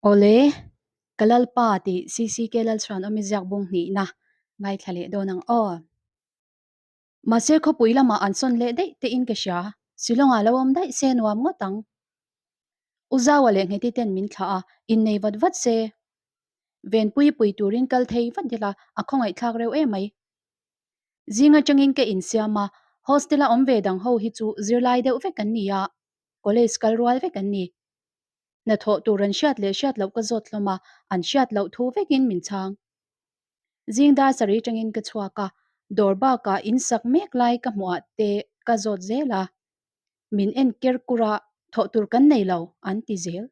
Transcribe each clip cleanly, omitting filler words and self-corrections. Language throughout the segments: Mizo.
Awle, ka Lalpa tih CCK Lalchhuanawmi ziak bung hnihna ngaithla leh dawn ang aw. Mahse khawpui lamah an sawn leh daih tein ka hria, Shillong-ah lo awm daih se nuam ngawt ang. U Zaua leh Ngheti ten min thlah a, innei vat vat se. Venpui pui turin kal thei vat ila a khawngaihthlak reuh emai. Zing atangin ka insiam a, hostel-a awm ve dang ho hi chu zirlai deuh vek an ni a, college kal rual vek an ni. Hnathawh tur an hriat leh hriat loh ka zawt hlawm a, an hriat loh thu vekin min chhang. Zing dar sarih atangin ka chhuak a, dawr bakah in sak mek lai ka hmuh ah te ka zawt zel a, min en ker kur a, thawh tur kan nei lo an ti zel.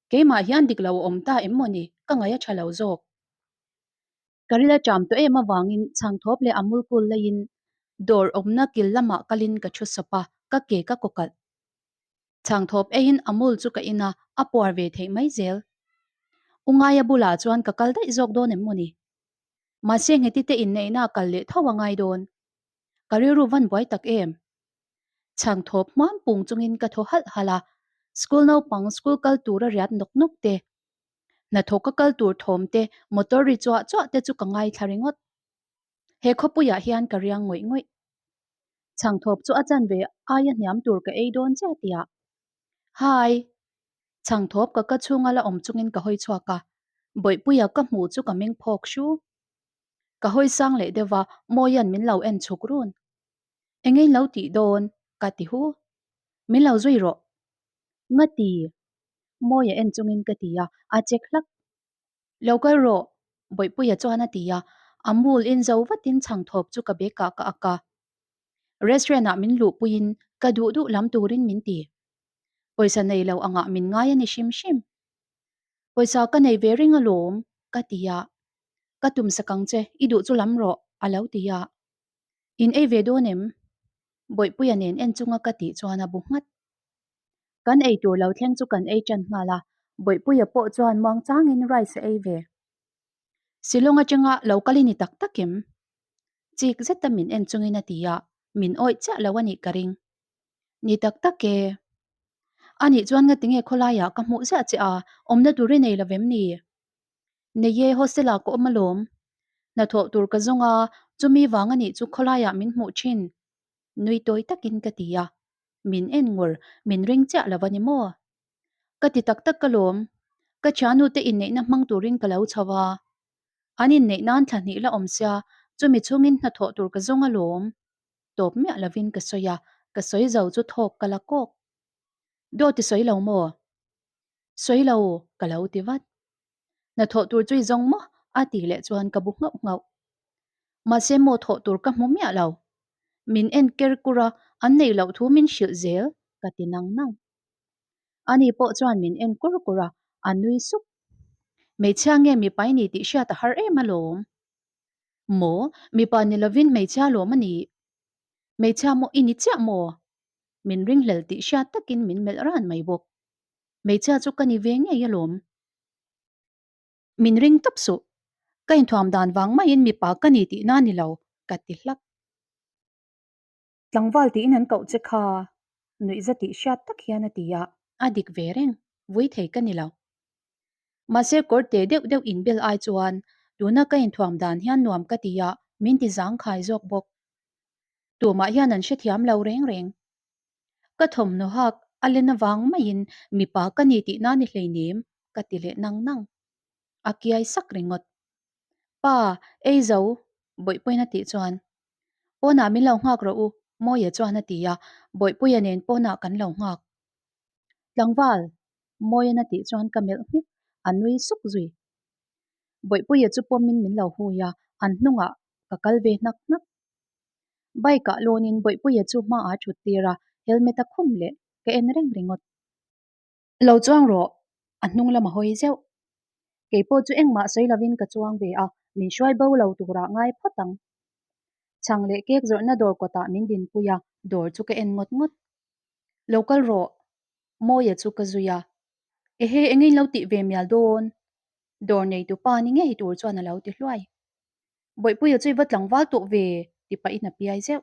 Keimah hian dik lo a awm ta em maw ni, ka ngaih a tha lo zawk. Ka ril a ṭam tawh em avangin chhangthawp leh amul kul laiin dawr awmna kil lamah kalin ka ṭhu sawp a, ka ke ka kaw kalh. Chhangthawp eiin amul chu ka in a, a puar ve theih mai zel. U Ngaia bulah chuan ka kal daih zawk dawn em maw ni? Mahse ngheti te inneihna a kal leh tho a ngai dawn. Ka rilru van buai tak em? Chhangthawp hmuam pung chungin ka thaw halh halh a, school naupang school kal tura riat nawk nawk te, Hnathawk ka kal tur thawm te, motor ri chuah chuah te chu ka ngaithla ringawt. He khawpuiah hian ka riang ngawih ngawih. Chhangthawp chu a chanve aia hniam tur ka ei dawn chiah tiah. Hi! Chhangthawp ka ka chhunga la awm chungin ka hawi chhuak a, Bawihpuia ka hmuh chu ka meng phawk hru. Ka hawi sang leh deuh va, Mawia'n min lo en chhuk run. Engei lo tih dawn? ka ti hu. Min lo zui rawh. Nga ti? Mawia en chungin ka ti a, a chek hlak. Lo kal rawh, Bawihpuia chuan a ti a, a mul in zo vatin chhangthawp chu ka bag ah ka ak a. Restaurant ah min luhpuiin ka duh duh lam turin min ti. Pawisa nei lo angah min ngai a ni hrim hrim. Pawisa ka nei ve reng alawm, ka ti a. Ka tum sak ang che, i duh chu lam rawh, a lo ti a. In ei ve dawn em? Bawihpuia nen en chunga ka tih chuan a bu nghat. Kan ei tur lo thleng chu kan ei tan nghal a, Bawihpuia pawh chuan muang changin rice a ei ve. Shillong atanga lo kal i ni tak tak em? Chik zeta min en chungin a ti a, min awih chiah lo a nih ka ring. Ni tak tak e. A nih chuan ngatinge khawlaiah ka hmuh ziah che a, awmna tur i nei lo vem ni? Nei e, hostel ah ka awm alawm. Hnathawh tur ka zawng a, chumi vang a nih chu khawlaiah min hmuh thin. Nui tawi takin ka ti a. Min en ngur, min ring chiah lo a ni maw? Ka ti tak tak alawm. Ka thianu te inneihna hmang turin ka lo chho a. An inneih nan thla hnih la awm sia, chumi chhungin hnathawh tur ka zawng alawm. Tawp miah lovin ka sawi a, ka sawi zo chu thawk ka la kawk. Dawt i sawi lo maw? Sawi lo, ka lo ti vat. Hnathawh tur chu i zawng maw? a tih leh chuan ka bu nghauh nghauh. Mahse maw thawh tur ka hmu miah lo. Min en ker kur a, an neih loh thu min hrilh zel, ka ti nang nang. Ani pawh chuan min en kur kur a, a nui sup. Hmeichhia nge mipa i ni tih hriat a har em alawm. Maw, mipa ni lovin hmeichhia lawm a nih. Hmeichhia maw i ni chiah maw? Min ringhlel tih hriat takin min melh ran mai bawk. Hmeichhia chu ka ni ve ngei alawm. Min ring tawp suh. Ka inthuam dan vang maiin mipa ka ni tihna ni lo, ka ti hlak. Tlangval tiin an koh che kha, nuihza tih hriat tak hian a ti a. A dik ve reng, vui thei ka ni lo. Mahse kawr te deuh deuh inbel ai chuan tuna ka inthuam dan hian nuam ka ti a, min ti zangkhai zawk bawk. Tumah hian an hrethiam lo reng reng. Ka thawmhnaw hak a len avang maiin mipa ka ni tih na ni hleinem ka ti leh nang nang. A kiai sak ringawt. Pa, ei zo, Bawihpuiin a tih chuan. Pawnah min lo nghak rawh u, Mawia chuan a ti a, Bawihpuia nen pawnah kan lo nghak. Tlangval, Mawian a tih chuan ka melh nghek, a nui suk zui. Bawihpuia chu pawmin min lo hui a, an hnungah ka kal ve hnak hnak. Bike ah lawnin Bawihpuia chu hma ah thut tir a, helmet a khum leh ka en reng ringawt. Lo chuang rawh, a hnung lam a hawi zeuh. Kei pawh chu engmah sawi lovin ka chuang ve a, min hruai bo lo turah ngai phawt ang. Chhang leh cake zawrhna dawr kawtah min dinpui a, dawr chu ka en ngawt ngawt. Lo kal rawh, Mawia chu ka zui a. Ehe, engin lo tih ve mial dawn? Dawr neitu pa ni ngei tur chuan a lo ti hluai. Bawihpuia chu i va tlangval tawh ve ti pahin a piai zeuh.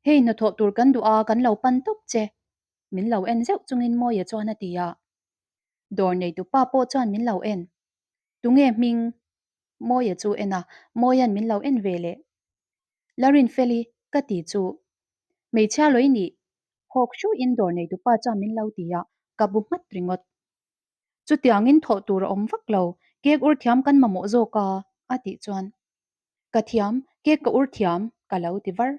Hei hnathawh tur kan duh a, kan lo pan tawp che. Min lo en zeuh chungin Mawia chuan a ti a. Dawr neitu pa pawh chuan min lo en. Tunge hming? Mawia chu en a, Mawia'n min lo en ve leh. La Rinfeli, ka ti chu. Hmeichhia lawi nih, hawk hruiin dawr neitu pa chuan min lo ti a, ka bu nghat ringawt. Chutiangin thawh tur a awm vak lo, cake ur thiam kan mamawh zawk a, a tih chuan. Ka thiam, cake ka ur thiam, ka lo ti var.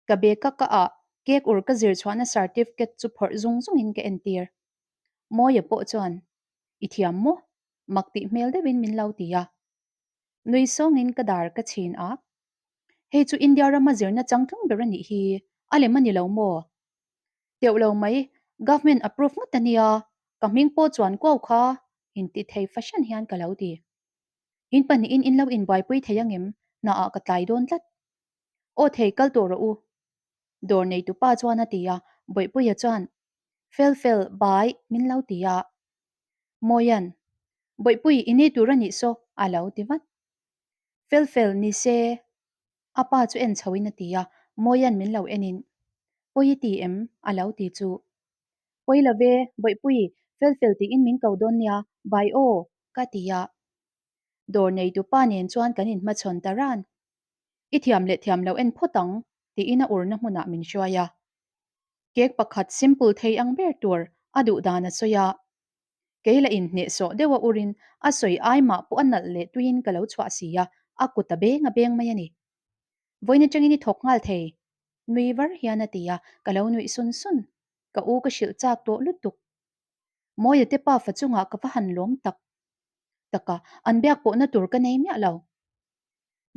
Ka bag a ka ah cake ur ka zir chhuahna certificate chu phawrh zung zungin ka entir. Mawia pawh chuan, I thiam maw? Mak tih hmel deuhin min lo ti a. Nui sawngin ka dar ka chhin a. Hei chu India rama zirna changtlung ber a nih hi, a lem a ni lo maw? Teuh lo mai, government approve ngawt a nia, ka hming pawh chuan kuau kha inti thei fahran hian ka lo ti. In pahnihin in lo inbuaipui thei angem? Hnaah ka tlai dawn tlat. Aw thei kal tawh rawh u. Dawr neitu pa chuan a ti a, Bawihpuia chuan, Fel fel, bai, min lo ti a. Mawian, Bawihpui i ni tur a nih saw, a lo ti vat. Fel fel, ni se. A pa chu en chhoin a ti a, Mawian min lo enin, Pawi i ti em? a lo ti chu. Pawi lo ve, Bawihpui, fel fel tiin min ko dawn nia, bai aw, ka ti a. Dawr neitu pa nen chuan kan inhmachhawn ta ran. I thiam leh thiam lo en phawt ang, tiin a urna hmunah min hruai a. Cake pakhat simple thei ang ber tur a duh dan a sawi a. Kei la inhnehsawh deuh a urin a sawi ai mah pawh a nalh leh tuiin ka lo chhuah si a, a kut a beng a beng mai a ni. Vawiin atangin i thawk nghal thei, nui var hian a ti a, ka lo nuih sun sun. Ka u ka hrilh chak tawh lutuk. Mawia te pafa chungah ka va han lawm tak tak a, an biak pawhna tur ka nei miah lo.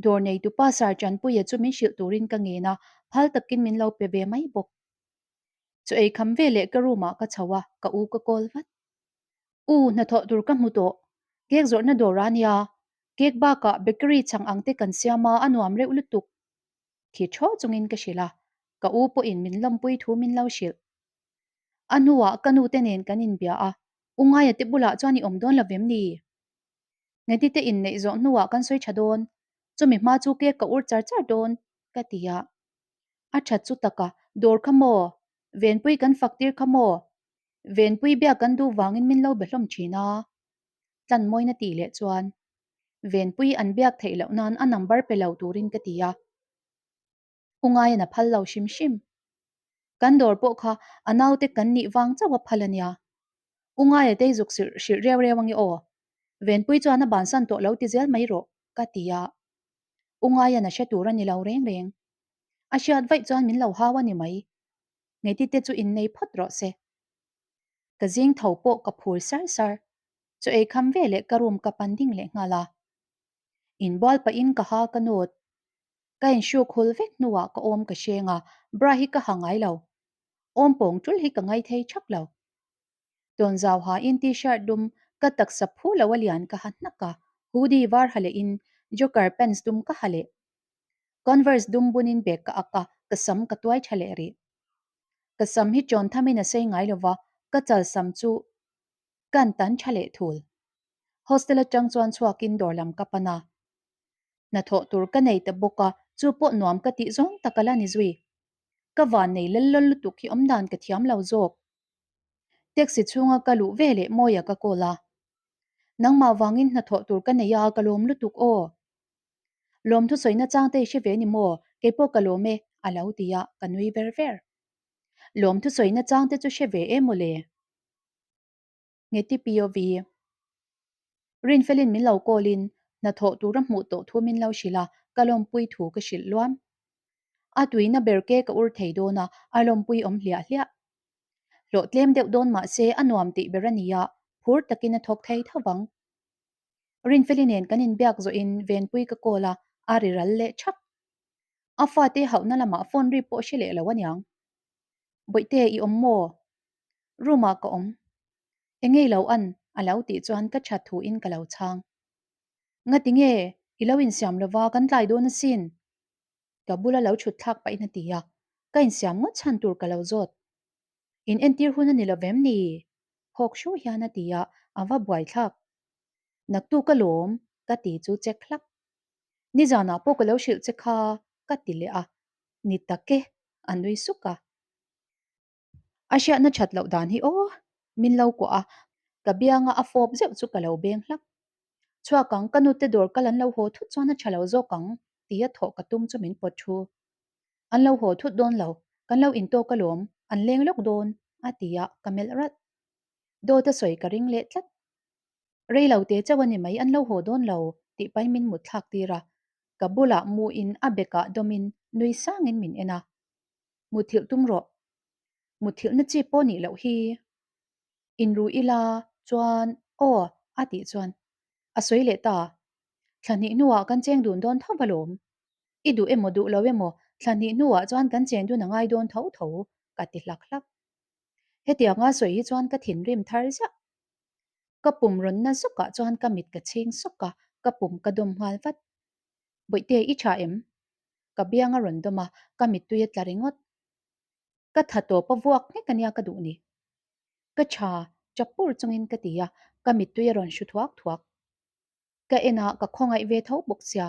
Dawr neitu pa Sir Chanpuia chu min hrilh turin ka ngen a, phal takin min lo pe ve mai bawk. Chu ei kham ve leh ka room ah ka chho a, ka u ka call vat. U, hnathawh tur ka hmu tawh. Cake zawrhna dawr a nia. Cake bakah bakery chhang ang te kan siam a, a nuam reuh lutuk. Thi thaw chungin ka hrilh a, ka u pawhin min lawmpui thu min lo hrilh. A hnuah ka nu te nen kan inbia a, U Ngaia te bulah chuan i awm dawn lo vem ni? Ngeti te inneih zawh hnuah kan sawi tha dawn, chumi hma chu cake ka ur char char dawn, ka ti a. A that chu taka, dawr kha maw? Venpui kan fak tir kha maw? Venpui biak kan duh vangin min lo be hlawm thin a. Tlan mawina tih leh chuan, Venpui an biak theih loh nan a number pe lo turin ka ti a. U ngaiin a phal lo hrim hrim. Kan dawr pawh kha a naute kan nih vang chauh a phal a nia. U ngaia tei zuk sirh hrilh reu reu ange aw. Venpui chuan a bansan tawh lo ti zel mai rawh, ka ti a. U ngaiin a hre tur a ni lo reng reng. A hriat vaih chuan min lo hau a ni mai. Ngeti te chu innei phawt rawh se. Ka zing tho pawh ka phur sar sar. Chaw ei kham ve leh ka room ka pan ding leh nghal a. Inbual pahin ka ha ka nawt. Ka inhruk hul vek hnuah ka awm ka hreng a, bra hi ka ha ngai lo. Awm pawng tul hi ka ngai thei thak lo. Tawnzau hain t-shirt dum ka taksa phu lo a lian ka ha hnak a, hoodie var ha lehin joker pants dum ka ha leh. Converse dum bunin bag ka ak a, ka sam ka tuai tha leh rih. Ka sam hi chawn thamin a sei ngai lova, ka chal sam chu kan tan tha leh thul. Hostel atang chuan chhuakin dawr lam ka pan a. Hnathawh tur ka nei ta bawk a, chu pawh nuam ka tih zawng tak a la ni zui. Ka van nei lel lawl lutuk hi awmdan ka thiam lo zawk. Taxi chhunga ka luh ve leh Mawia ka call a. Nangmah vangin hnathawh tur ka nei a, ka lawm lutuk aw. Lawmthu sawina chang te i hre ve ni maw? Keipawh ka lawm e, a lo ti a, ka nui ver ver. Lawmthu sawina chang te chu hre ve em maw le? Ngeti POV. Rinfelin min lo call in hnathawh tura hmuh tawh thu min lo hrilh a, ka lawmpui thu ka hrilh luam. A tuina ber ke ka ur thei dawn a, a lawmpui awm hliah hliah. Hlawh tlem deuh dawn mah se a nuam tih ber a ni a, phur takin a thawk thei tho vang. Rinfeli nen kan inbiak zawhin Venpui ka call a, a ri ral leh thak. A fate hauhna lamah phone ri pawh hre leh lo aniang. Bawihte, i awm maw? Room ah ka awm. Engei lo an? a lo tih chuan ka that thu in ka lo chhang. Ngati nge? I lo insiam lova kan tlai dawn asin. Ka bula lo thut thlak pahin a ti a, ka insiam ngawt chhan tur ka lo zawt. In entir hun a ni lo vem ni? Hawk hru hian a ti a, a va buai thlak. Naktuk a lawm, ka ti chu check hlak. Nizanah pawh ka lo hrilh che kha, ka ti leh a. Ni tak e, a nui suk a. A hriatna that loh dan hi aw, min lo kuah a. Ka bianga a fawp zeuh chu ka lo beng hlak. Chhuak ang, ka nute dawr kal an lo haw thut chuan a tha lo zawk ang tia thawh ka tum chu min pawt thu. An lo haw thut dawn lo, kan lo intawk alawm, an leng lawk dawn a ti a, ka melh ralh. Dawt a sawi ka ring leh tlat. Rei lo te chauh a ni mai, an lo haw dawn lo tih pahin min mut thlak tir a, ka bulah muin a bekah dawmin nui sangin min en a. Muthilh tum rawh. Muthilhna chi pawh nih loh hi. Inru ila chuan aw a tih chuan a sawi leh ta. Thla hnih hnuah kan cheng dun dawn tho alawm. I duh emaw duh lo emaw thla hnih hnuah chuan kan chen dun a ngai dawn tho tho ka ti hlak hlak. Hetianga sawi hi chuan ka thinrim thar ziah. Ka pum rawn na zukah chuan ka mit ka chhing sawk a, ka pum ka dawm nghal vat. Bawihte i tha em? Ka biang a rawn dawm a, ka mittui a tla ringawt. Ka tha tawp a vuak nghek ania ka duh ni. Ka tha chap pur chungin ka ti a, ka mittui a rawn hru thuak thuak. Ka en a, ka khawngaih ve tho bawk sia.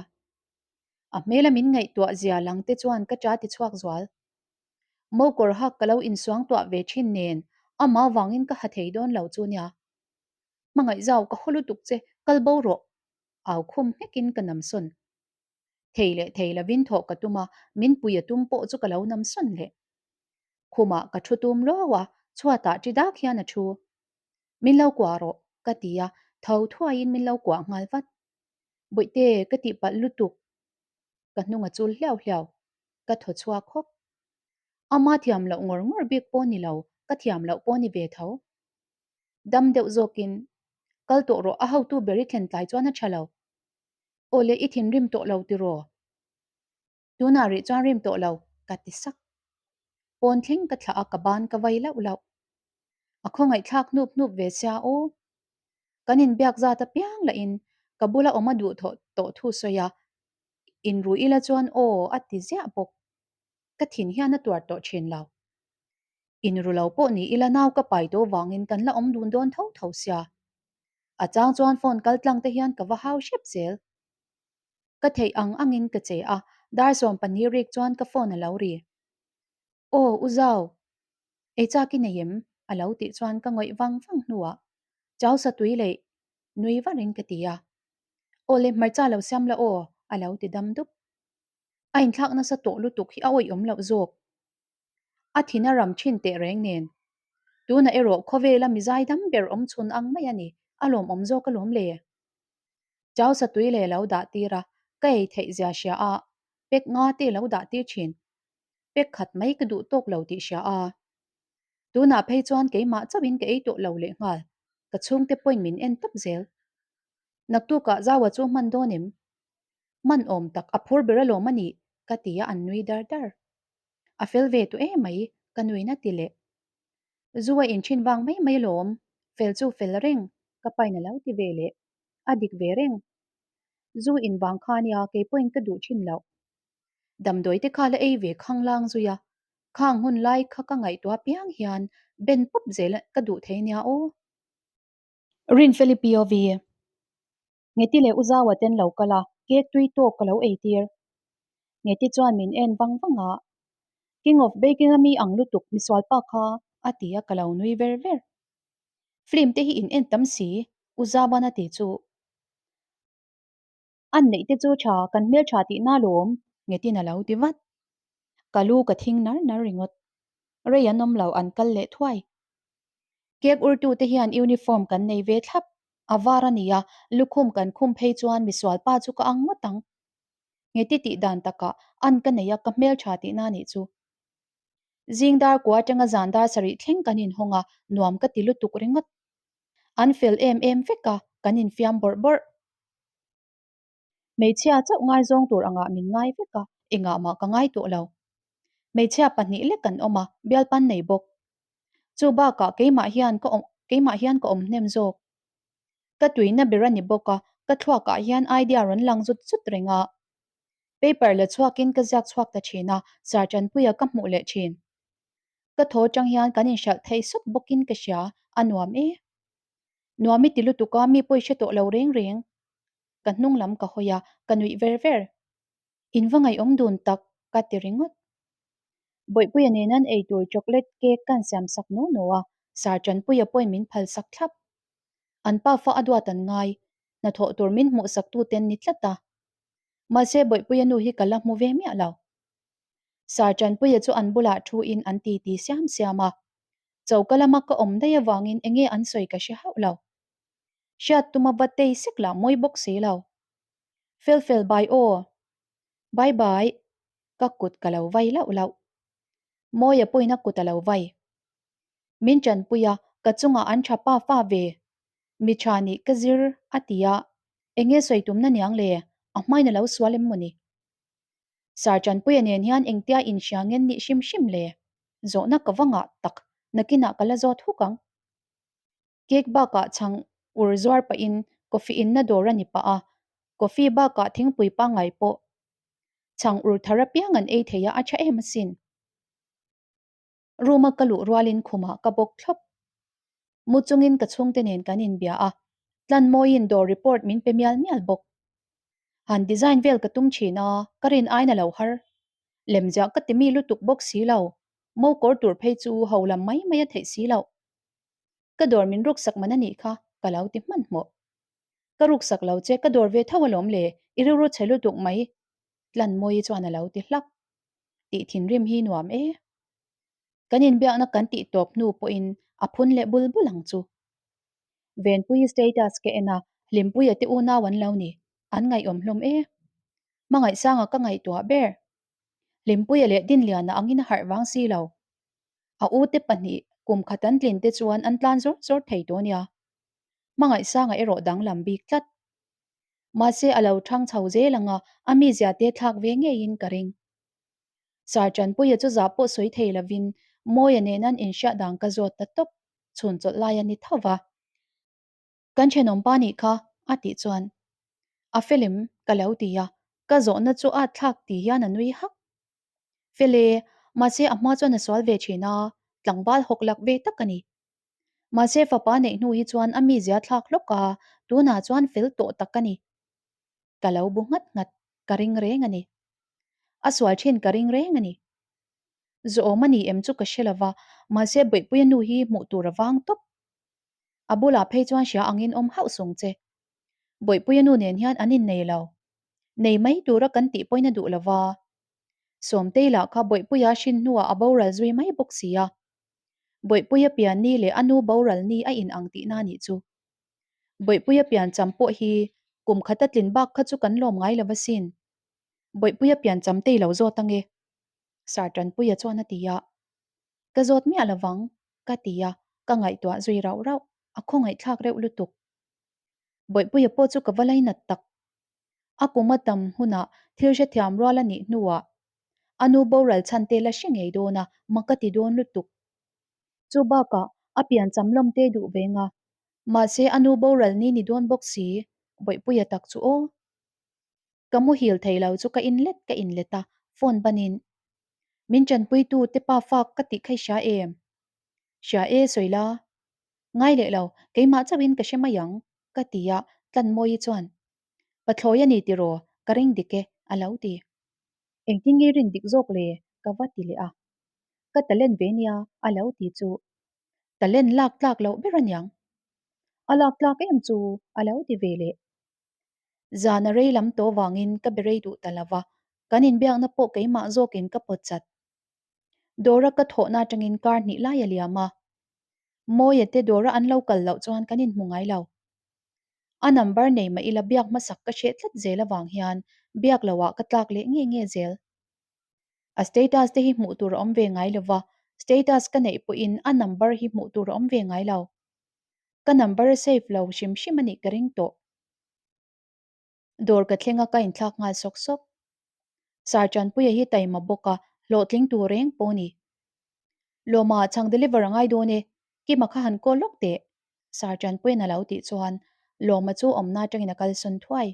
A hmela min ngaihtuah zia lang te chuan ka cha ti chhuak zual. Mokawr hak ka lo insuang tuah ve thin nen, amah vangin ka ha thei dawn lo chu nia. Hmangaih zau ka haw lutuk che, kal bo rawh. Au khum nghekin ka namsawn. Thei leh thei lovin thawh ka tum a, min pui a tum pawh chu ka lo namsawn leh. Khumah ka thu tum luau a, chhuatah ṭi dak hian a thu. Min lo kuah rawh, ka ti a, tho thuaiin min lo kuah nghal vat. Bawihte, ka tihpalh lutuk. Ka hnung a chul hliau hliau. Ka thaw chhuak hawk. Ama thiam loh ngawr ngawr bik pawh ni lo, ka thiam loh pawh ni ve tho. Dam deuh zawkin, Kal tawh rawh, a hotu ber i thlen tlai chuan a tha lo. Aw le, i thinrim tawh lo tiraw? Tunah rih chuan rim tawh lo, ka ti sak. Pawn thleng ka thlah a, ka ban ka vai lauh lauh. A khawngaihthlak hnup hnup ve sia aw. Kan inbiak zat apiang lahin ka bula awm a duh thawh tawh thu sawi a, inru ila chuan aw a ti ziah bawk. Ka thin hian a tuar tawh thin lo. Inru lo pawh ni ila nau ka pai tawh vangin kan la awm dun dawn tho tho sia. A chang chuan phone kal tlang te hian ka va hau hrep zel. Ka theih ang angin ka che a, dar 12 rik chuan ka phone a lo ri. Aw, u Zau, ei chak i nei em? a lo tih chuan ka ngawih vang vang hnuah chau sa tui leh nui varin ka ti a. Aw le, hmarcha lo siam la aw, a lo ti dam dup. A inthlak nasa tawh lutuk hi a awih awm loh zawk. A thin a ram thin teh reng nen. Tunah erawh khawvela mizai dam ber awm chhun ang mai a ni, a lawmawm zawk alawm le. Chau sa tui leh lo dah tir a, ka ei theih zia hria a, pek nga te lo dah tir thin. Pek khat mai ka duh tawk lo tih hria a. Tunah phei chuan keimah chauhin ka ei tawh lo leh nghal, ka chhungte pawhin min en tawp zel. Naktukah Zaua chu hman dawn em? Hman awm tak a phur ber alawm a nih, ka ti a an nui dar dar. A fel ve tawh em mai, ka nuin a ti leh. Zu a inthin vang mai mai alawm, fel chu fel reng, ka pain a lo ti ve leh. A dik ve reng. Zu in vang kha nia kei pawhin ka duh thin loh. Damdawi te kha la ei ve khang lang zui a, khang hun lai kha ka ngaihtuah piang hian ben pawp zel ka duh thei nia aw. Rinfeli POV. Ngeti leh Uzaua ten lo kal a, cake tui tawk ka lo ei tir. Ngeti chuan min en vang vang a, King of Baking a mi ang lutuk misual pa kha a ti a ka lo nui ver ver. Film te hi in en tam si, Uzaban a ti chu. An neih te chu tha, kan hmel tha tihna alawm. Ngetin a lo ti vat. Ka lu ka thing nar nar ringawt. Rei an awm lo, an kal leh thuai. Cake urtu te hian uniform kan nei ve thlap. A var a nia, lukhum kan khum phei chuan misual pa chu ka ang ngawt ang. Ngeti tih dan takah an ka nei a, ka hmel tha tihna nih chu. Zing dar kua atanga zan dar sarih thleng kan inhawng a, nuam ka ti lutuk ringawt. An fel em em vek a, kan infiam bawrh bawrh. Hmeichhia chauh ngaizawng tur angah min ngai vek a, engah mah ka ngai tawh lo. Hmeichhia pahnih lek kan awm a, bialpan nei bawk. Chu bakah keimah hian ka awm keimah hian ka awm hnem zawk. Ka tuina ber a ni bawk a, ka thluakah hian idea rawn lang zut zut reng a. Paper la chhuakin ka ziak chhuak ta thin a, Sir Tanpuia ka hmuh leh thin. Ka thaw atang hian kan inhralh thei sawt bawkin ka hria, a nuam e. Nuam i ti lutuk a, mi pawi hre tawh lo reng reng. Ka hnung lam ka hawi a, ka nuih ver ver. In va ngaihawm dun tak, ka ti ringawt. Bawihpuia nen an ei tur chocolate cake kan siam sak naw naw a, Sir Tanpuia pawhin min phal sak thlap. An pafa a duat an ngai, hnathawh tur min hmuhsak tu ten ni tlat a. Mahse Bawihpuia nu hi ka la hmu ve miah lo. Sir Tanpuia chu an bulah thu in an ti ti siam siam a. Choka lama ka awm daih avangin enge an sawi ka hre hauh lo. Hriat tuma va tei sek lah mawi bawk si lo. Fel fel bai aw. Bye bye. Ka kut ka lo vai lauh lauh. Mawia pawhin a kut a lo vai. Min tanpui a, ka chungah an tha pa fa ve. Mi tha nih ka zir a ti a, enge sawi tumna niang le, a hmain a lo sual em mawni? Sir Tanpuia nen hian engtia inhria ngen nih hrim hrim le? Zawhna ka va ngah tak, nakinah ka la zawt huk ang. Cake bakah chhang ur zuar pahin coffee inna dawr a ni pah a, coffee bakah thingpui pangngai pawh chhang ur thar apiang an ei thei a, a tha em asin. Room a ka luh rualin khumah ka bawk thlawp. Mu chungin ka chhungte nen kan inbia a, Tlanmawiin dawr report min pe mial mial bawk. Han design vel ka tum thin a, ka rin aina lo har. Lemziah ka ti mi lutuk bawk si lo, mo kawr tur phei chu ho lam mai mai a theih si loh. Ka dawr min ruksak man a nih kha, ka lo ti hmanhmawh. Ka ruksak lo che, ka dawr ve tho alawm le, i rilru chhe lutuk mai, Tlanmawii chuan a lo ti hlak. Tih thinrim hi nuam e. Kan inbiakna kan tih tawp hnu pawhin a phun leh bul bul ang chu. Venpuii status ka en a, Hlimpuia te unau an lo ni, an ngaihawm hlawm e. Hmangaihsanga ka ngaihtuah ber. Hlimpuia leh Dinliana angin a harh vang si lo. A ute pahnih kum khat an tlin te chuan an tlan zawr zawr thei tawh nia. Hmangaihsanga erawh danglam bik tlat. Mahse a lo thang chho zel ang a, a mizia te thlak ve ngeiin ka ring. Sir Tanpuia chu zah pawh sawi thei lovin Mawia nen an inhriat dan ka zawt ta tawp, chhun chawlh lai a ni tho va. Kan thenawm pa nih kha, a tih chuan a felim ka lo ti a, ka zawhna chu a thlak ti hian a nui hak. Fele, mahse a hma chuan a sual ve thin a, tlangval hawk lak ve tak a ni. Mahse fapa neih hnu hi chuan a mizia thlak hlawk a, tunah chuan fel tawh tak a ni. Ka lo bu nghat nghat, ka ring reng a ni. A sual thin ka ring reng a ni. Zawhawm a ni em chu ka hre lova, mahse Bawihpuia nu hi hmuh tur a vang tawp. A bulah phei chuan hria angin awm hauh sung che. Bawihpuia nu nen hian an innei lo. Nei mai tura kan tih pawhin a duh lova. Sawmtei lah kha Bawihpuia hrin hnuah a boral zui mai bawk si a. Bawihpuia pian ni leh a nu boral ni a in ang tihna nih chu. Bawihpuia pian cham pawh hi kum khata tlin bak kha chu kan lawm ngai lo asin. Bawihpuia pian cham tei lo zawt ange. Sir Tanpuia chuan a ti a. Ka zawt miah lovang, ka ti a, ka ngaihtuah zui rauh rauh, a khawngaihthlak reuh lutuk. Bawihpuia pawh chu ka va lainat tak. A kum a tam hunah thil hrethiam rual a nih hnuah a nu boral chhan te la hre ngei dawn a, mak ka ti dawn lutuk. Chu bakah a piancham lawm te duh ve nga. Mahse a nu boral ni ni dawn bawk si, Bawihpuia tak chu aw. Ka muhil thei lo chu ka inlet ka inlet a, phone banin min tanpuitu te pa fak ka tih kha i hria em? Hria e sawi la. Ngai leh lo, keimah chauhin ka hre mai ang, ka ti a, Tlanmawii chuan, Pathlawi a ni tiraw, ka ring dik e, a lo ti. Engtin nge rin dik zawk le? ka va ti leh a. Ka talent ve nia, a lo ti chu. Talent lak tlak loh ber aniang. A lak tlak em chu, a lo ti ve leh. Zan a rei lam tawh vangin ka be rei duh ta lo va, kan inbiakna pawh keimah zawkin ka pawt chat. Dawra ka thawhna atangin kar hnih lai a liam a. Mawia te dawra an lo kal loh chuan kan inhmu ngai lo. A number nei mah ila biak hmasak ka hreh tlat zel avang hian biak loah ka tlak leh nge nge zel. A status te hi hmuh tur a awm ve ngai lo va, status ka neih pawhin a number hi hmuh tur a awm ve ngai lo. Ka number a save lo hrim hrim a nih ka ring tawh. Dawr ka thleng a ka inthlak nghal sawk sawk. Sir Tanpuia hi taima bawk a, hlawhtling tur reng pawh a ni. Lawma chhang deliver a ngai dawn e, Kima kha han call lawk teh. Sir Tanpuia'n a lo tih chuan Lawma chu awmna atangin a kalsawn thuai.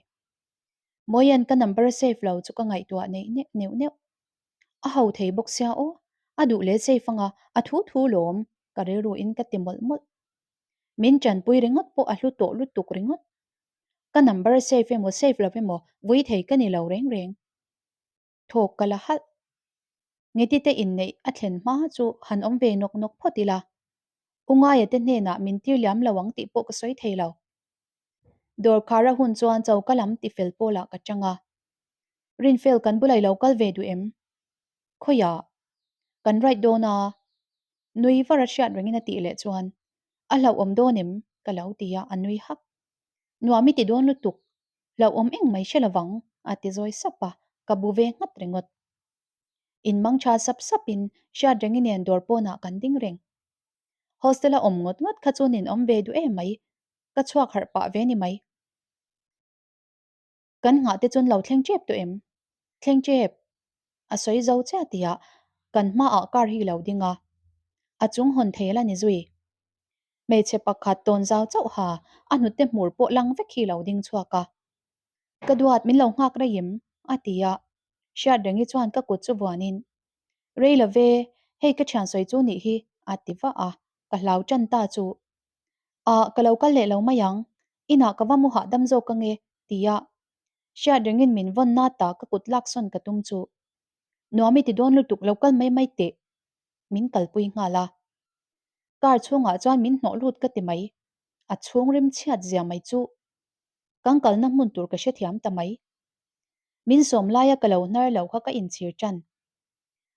Mawia'n ka number a save lo chu ka ngaihtuah neih neuh neuh. A ho thei bawk sia aw, a duh leh safe anga a thu thu lawm ka rilru in ka ti mawlh mawlh. Min tanpui ringawt pawh a hlu tawh lutuk ringawt. Ka number save emaw save lo emaw vui thei ka ni lo reng reng. Thawk ka la halh. Ngeti te inneih a thlen hma chu han awm ve nawk nawk phawt ila. U Ngaia te hnenah min tir liam lo ang tih pawh ka sawi thei lo. Dawr khar a hun chuan choka lam tifel pawlah ka chang a. Rinfel kan bulah i lo kal ve duh em? Khawiah? Kan right dawn a. Nui var a hriat rengin a tih leh chuan, A hlauhawm dawn em? ka lo ti a, a nui hak. Nuam i ti dawn lutuk, hlauhawm eng mai hre lovang, a ti zawi sap a, ka bu ve nghat ringawt. Inmang tha sap sapin hriat rengi nen dawr pawnah kan ding reng. Hostel a awm ngawt ngawt kha chu nin awm ve duh em mai, ka chhuak harh pah ve ni mai. Kan nghah te chuan lo thleng tep tawh em? Thleng tep. A sawi zo chiah tihah kan hmaah car hi lo ding a, a chung hawn thei la ni zui. Hmeichhe pakhat tawn zau chauh ha a hnute hmur pawh lang vek hi lo ding chhuak a. Ka duat min lo nghak rei em? a ti a, Hriatrengi chuan ka kut chu vuanin, Rei lo ve, hei ka thian sawi chu nih hi, a ti vah a, ka hlau tan ta chu. Ah, ka lo kal leh lo mai ang, inah ka va mu hahdam zawk ange, ti a, Hriatrengin min vawn na ta ka kut laksawn ka tum chu. Nuam i ti dawn lutuk lo kal mai mai teh, min kalpui nghal a. Car chhungah chuan min hnawh lut ka ti mai, a chhung rim chhiat zia mai chu. Kan kalna hmun tur ka hrethiam ta mai. Min sawm laia ka lo hnar lo kha ka inchhir tan.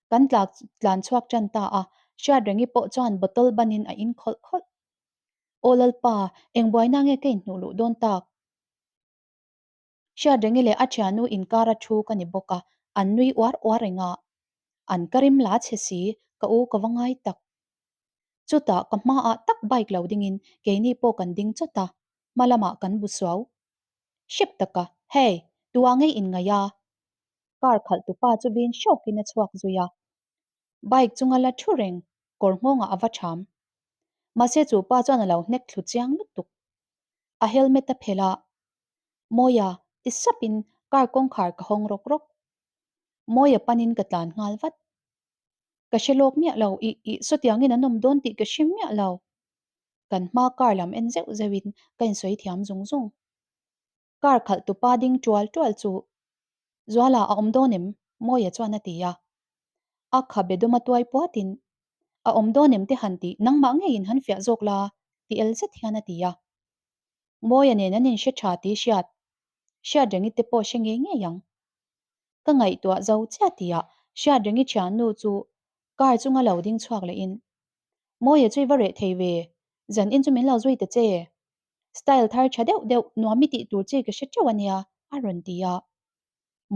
Kan tlak tlan chhuak tan ta a, Hriatrengi pawh chuan bottle banin a in khawlh khawlh. Aw Lalpa, eng buaina nge ka inhnuh luh dawn tak? Hriatrengi leh a thiannu inkara thu ka ni bawk a, an nui uar uar reng a. An ka rim la chhe si, ka u ka va ngai tak. Chutah ka hmaah tak bike lo dingin keini pawh kan ding chawt a, hma lamah kan bu suau. Hrep taka, Hey, tua ngei in ngaih a? Car khalh tupa chu vin hrawkin a chhuak zui a. Bike chunga la thu reng kawr nghawngah a va ṭham. Mahse chu pa chuan a lo hnek thlu chiang lutuk. A helmet a phelh a, Mawia, ti sapin car kawngkhar ka hawng rawk rawk. Mawia panin ka tlan nghal vat. Ka hre lawk miah lo, ih ih sawtiangin an awm dawn tih ka hre miah lo. Kan hma car lam en zeuh zeuhin ka insawi thiam zung zung. Car khalh tupa ding tual tual chu Zuala a awm dawn em? Mawia chuan a ti a. A khabe duma tuai puatin A awm dawn em te han tih nangmah ngeiin han fiah zawk la ti el zet hian a ti a. Mawia nen an inhre tha tih hriat hriat rengi te pawh hre ngei ngei ang. Ka ngaihtuah zo chiah tihah Hriatrengi thiannu chu car chunga lo ding chhuak lehin, Mawia chu i va reh thei ve, zan in chu min lo zui ta che. Style thar tha deuh deuh nuam i tih tur chi ka hre teuh a nia, a rawn ti a.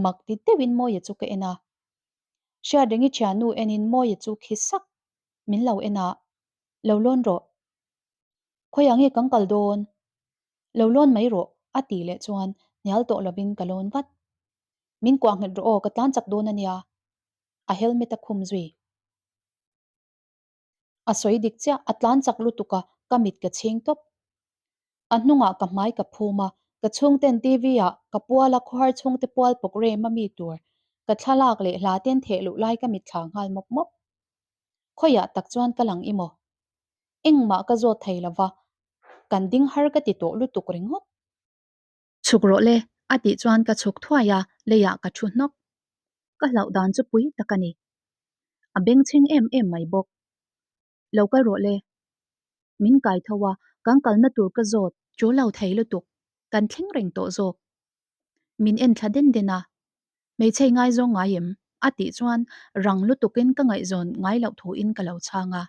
Mak ti deuhin Mawia chu ka en a. Hriatrengi thiannu enin Mawia chu khi sak min lo en a, Lo lawn rawh. Khawiah nge kan kal dawn? Lo lawn mai rawh, a tih leh chuan hnial tawh lovin ka lawn vat. Min kuah nghet rawh aw, ka tlan chak dawn a nia, a helmet a khum zui. A sawi dik chiah, a tlan chak lutuk a, ka mit ka chhing tawp. A hnungah ka hmai ka phum a, ka chhungten TV ah ka pual a khawhar chhungte pual pawk rem a mi tur ka thlalak leh hla ten theh luh lai ka mitthla nghal mawp mawp. Khawiah tak chuan ka lang i maw? Engmah ka zawt thei lova, kan ding har ka ti tawh lutuk ringawt. Chhuk rawh le, a tih chuan ka chhuk thuai a, leiah ka thu hnawk. Ka hlauh dan chu pui tak a ni. A bengchheng em em mai bawk. Lo kal rawh le. Min kai tho a, kan kalna tur ka zawt. Chu lo thei lutuk, kan thleng reng tawh zawk. Min en thla den den a, Hmeichhe i ngaizawng ngai em? a tih chuan rang lutukin ka ngaihzawn ngai loh thuin ka lo chhang a.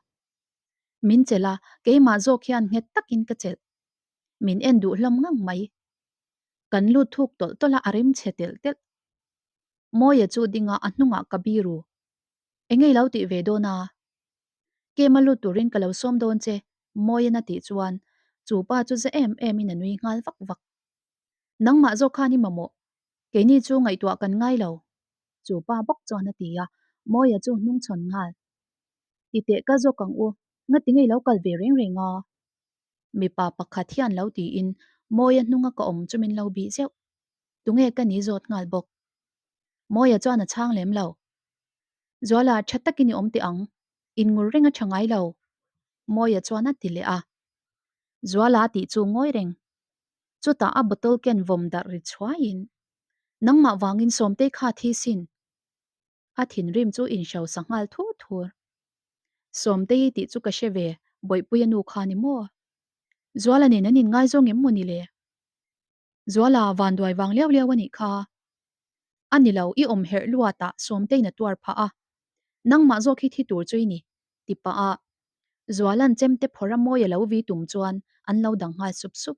Min chelh a, keimah zawk hian nghet takin ka chelh. Min en duh hlawm ngang mai. Kan lut thuk tawlh tawlh a, a rim chhe telh telh. Mawia chu dinga a hnungah ka biru. Enge i lo tih ve dawn a? Kema lut turin ka lo sawm dawn che, Mawian a tih chuan chu pa chu za em emin a nui nghal vak vak. Nangmah zawk khan i mamawh. Keini chu ngaihtuah kan ngai lo. Chu pa bawk chuan a ti a, Mawia chu hnungchhawn nghal. Ti teh kal zawk ang u, ngati ngei lo kal ve reng reng a? Mipa pakhat hian lo tiin Mawia hnunga ka awm chu min lo bih zeuh. Tunge ka ni zawt nghal bawk. Mawia chuan a chhang lem lo. Zuala, tha takin i awm teh ang. Inngur reng a tha ngai lo. Mawia chuan a ti leh a. Zuala tih chu ngawi reng. Chutah a bottle ken vawm darh ri chhuaiin, Nangmah vangin Sawmtei kha thi sin. A thinrim chu inhrosa nghal thur thur. Sawmtei tih chu ka hre ve, Bawihpuia nu kha ni maw? Zuala nen an inngaizawng em maw ni le? Zuala vanduai vang liau liau a nih kha. A ni lo, i awm herh luatah Sawmtein a tuar phah a. Nangmah zawk hi thi tur chu i ni, ti pah a. Zuala'n chemte phawrh a mawi a lo vi tum chuan an lo dang nghal sup sup.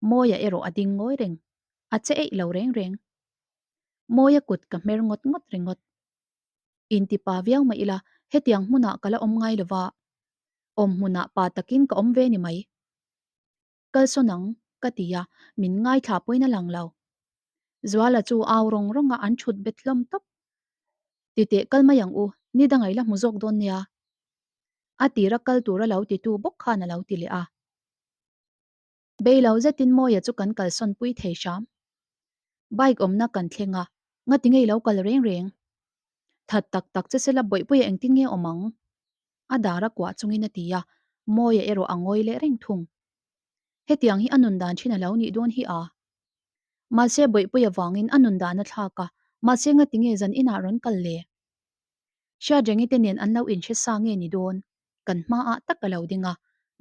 Mawia erawh a ding ngawi reng, a che eih lo reng reng. Mawia kut ka hmer ngawt ngawt ringawt. Inti pa viau mah ila, hetiang hmunah ka la awm ngai lova, awm hmunah pa takin ka awm ve ni mai. Kalsawn ang, ka ti a, min ngaithla pawhin a lang lo. Zuala chu au rawng rawng a an thut bet hlawm tawp. Titeh kal mai ang u, ni dang ei la hmu zawk dawn nia. A tira kal tura lo titu bawk khan a lo ti leh a. Bei lo zetin Mawia chu kan kalsawn pui thei hram. Bike awmna kan thleng a, ngati ngei lo kal reng reng. That tak tak che sela bawihpuia engtin nge awm ang? A dar a kuah chungin a ti a, Mawia erawh a ngawi leh reng thung. Hetiang hi a nun dan thin a lo nih dawn hi a. Mahse bawihpuia vangin a nun dan a thlak a, mahse ngati nge zan inah rawn kal le? Hriatrengi te nen an lo inhre sa nge ni dawn? Kan hmaah tak a lo ding a,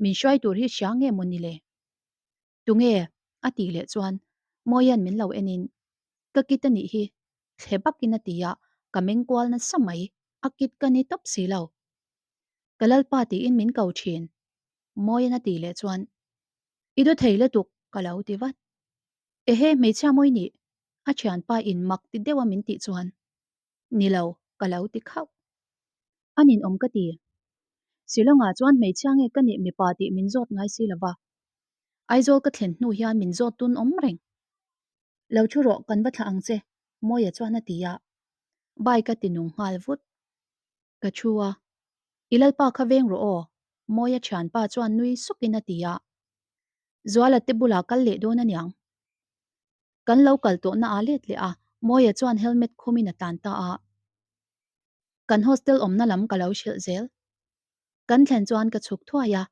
min hruai tur hi hria nge maw ni le? Tunge? a tih leh chuan Mawia'n min lo enin, Ka kit a nih hi, thle bakin a ti a, ka meng kual nasa mai, a kit ka ni tawp si lo. Ka lalpa tiin min ko thin, Mawia'n a tih leh chuan, I daw thei lutuk, ka lo ti vat. Ehe, hmeichhia mawi nih? A thianpa in mak ti deuha min tih chuan, Ni lo, ka lo ti khauh. A ninawm ka ti. Shillong-ah chuan hmeichhia nge ka nih mipa tih min zawt ngai si lo va. Aizawl ka thlen hnu hian min zawt tun awm reng. Lo thu rawh, kan va thlah ang che, Mawia chuan a ti a. Bike a ti nung nghal vut. Ka thu a. I lalpa kha veng rawh aw, Mawia thianpa chuan nui sukin a ti a. Zuala te bulah kal leh dawn aniang. Kan lo kal tawhna aa let leh a, Mawia chuan helmet khumin a tlan ta a. Kan hostel awmna lam ka lo hrilh zel. Kan thlen chuan ka chhuk thuai a,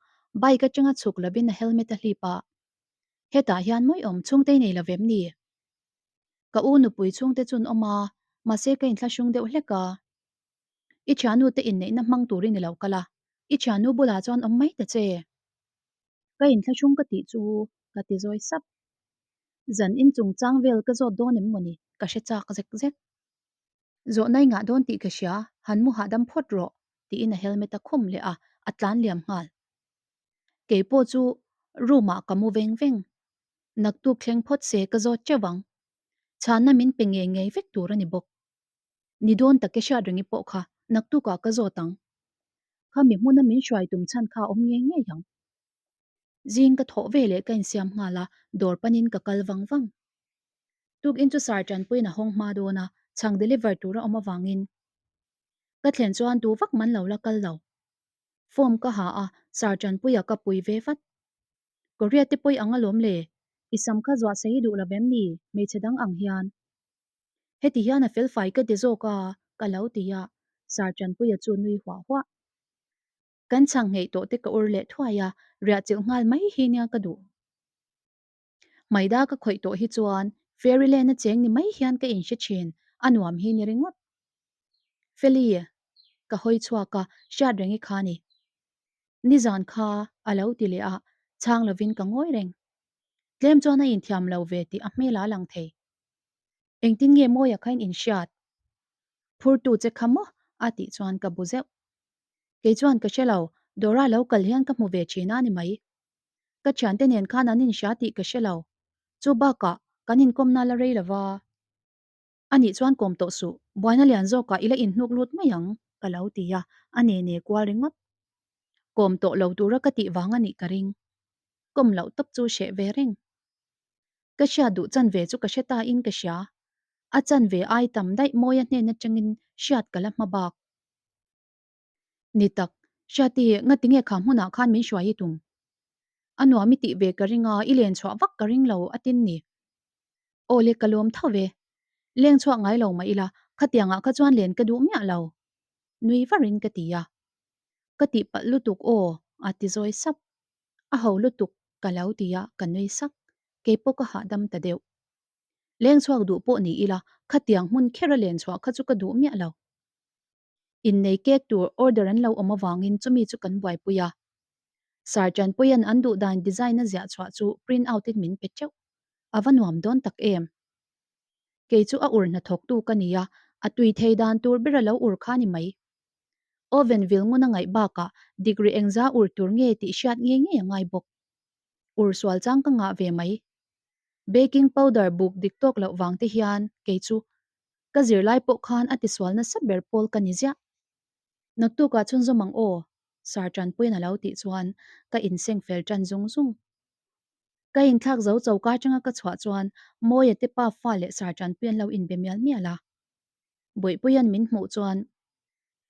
bike atanga chhuk lovin a helmet a hlip a. Hetah hian mawi awm chhungte i nei lo vem ni? Ka u nupui chhungte chun awm a, mahse ka inthlahrung deuh hlek a. I thiannu te inneihna hmang turin i lo kal a, i thiannu bulah chuan awm mai ta che. Ka inthlahrung ka tih chu ka ti zawi sap. Zan in chungchang vel ka zawt dawn em mawni ka hre chak zek zek. Zawhna i ngah dawn tih ka hria, han mu hahdam phawt rawh tiin a helmet a khum leh a, a tlan liam nghal. Kei pawh chu room ah ka mu veng veng. Naktuk thleng phawt se ka zawt teuh ang. Chhanna min pe ngei ngei vek tur a ni bawk. Ni dawn tak e hriat rengi pawh kha naktukah ka zawt ang. Khami hmuna min hruai tum chhan kha a awm ngei ngei ang. Zing ka thawh ve leh ka insiam nghal a, dawr panin ka kal vang vang. Tukin chu sar tanpuiin a hawng hma dawn a, chhang deliver tur a awm avangin ka thlen chuan tu vak man lo la kal lo. Form ka ha a, sar tanpuia ka pui ve vat. Korea te pawi ang alawm le, i sam kha zuah sei duh lo vem ni, hmeichhe dang ang hian. Heti hian a felfai ka ti zawk a, ka lo ti a, Sir Tanpuia chu nui huah huah. Kan chhang ngei tawh te ka ur leh thuai a, riah chilh nghal mai hi nia ka duh. Maida ka khawih tawh hi chuan Fairyland a cheng ni mai hian ka inhre thin, a nuam hi ni ringawt. Feli, ka hawi chhuak a, hriat reng i kha ni. Nizan kha a lo ti leh a, chhang lovin ka ngawi reng. Tlem chuan a inthiam lo ve tih a hmelah a lang thei. Engtin nge Mawia khain in hriat? Phurtu che kha maw? a tih chuan ka bu zeuh. Kei chuan ka hre lo, Dora lo kal hian ka hmu ve thin a ni mai. Ka thiante nen khan an inhria tih ka hre lo. Chu bakah kan inkawmna la rei lo va. Anih chuan kawm tawh suh, buaina lian zawkah i la inhnuk lut mai ang, ka lo ti a, a ne ne kual ringawt. Kawm tawh lo tura ka tih vang a nih ka ring. Kawm loh tawp chu hreh ve reng. Ka hriat duh chan ve chu ka hre ta in ka hria. A chan ve ai tam daih Mawia hnen atangin hriat ka la hma bak. Ni tak, Hriati, ngati nge kha hmunah khan min hruai i tum? A nuam i tih ve ka ring a, i len chhuah vak ka ring lo a tin ni. Aw le ka lawm tho ve. Leng chhuak ngai lo mah ila, khatiangah kha chuan len ka duh miah lo. Nui varin ka ti a. Ka tihpalh lutuk aw, a ti zawi sap. A ho lutuk ka lo ti a, ka nui sak. Keipawh ka hahdam ta deuh. Leng chhuak duh pawh ni ila, khatiang hmun khera len chhuah kha chu ka duh miah lo. Innei cake tur order an lo awm avangin chumi chu kan buaipui a. Sir Chanpuia'n an duh dan design a ziah chhuah chu print out in min pe teuh. A va nuam dawn tak em? Kei chu a ur hnathawktu ka ni a, a tui thei dan tur ber a lo ur kha ni mai. Oven vil ngun a ngaih bakah degree engza ur tur nge tih hriat ngei ngei a ngai bawk. Ur sual chang ka ngah ve mai. Baking powder buk dik tawk loh vang te hian kei chu ka zirlai pawh khan a tisual nasa ber pawl ka ni ziah. Naktukah chhunzawm ang aw, Sir Tanpuia'n a lo tih chuan ka inseng fel tan zung zung. Ka inthlak zo choka atanga ka chhuah chuan Mawia te pa fa leh Sir Tanpuia an lo inbe mial mial a. Bawihpuia'n min hmuh chuan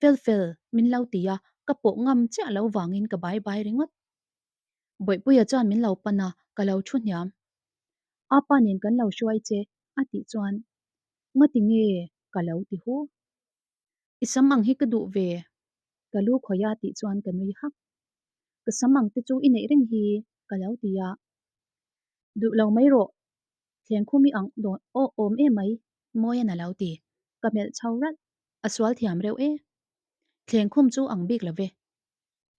Fel fel min lo ti a, ka pawh ngam chiah lo vangin ka bai bai ringawt. Bawihpuia chuan min lo pan a, ka lo thu hniam. Apa nen kan lo hruai che a tih chuan Ngati nge ka lo ti hu. I sam ang hi ka duh ve, ka lu khawih a tih chuan ka nui hak. Ka sam ang te chu i neih reng hi ka lo ti a. Duh lo mai rawh, thleng khum i ang dawn aw awm em mai, Mawian a lo ti. Ka melh chho ralh, a sual thiam reuh e. Thleng khum chu ang bik lo ve.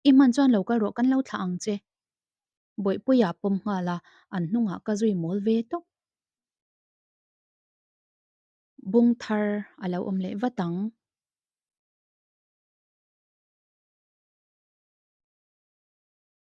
I hman chuan lo kal rawh kan lo thlah ang che. Bawihpuia pawm nghal a, an hnungah ka zui mawl ve tawp. Bung thar a lo awm leh vat ang.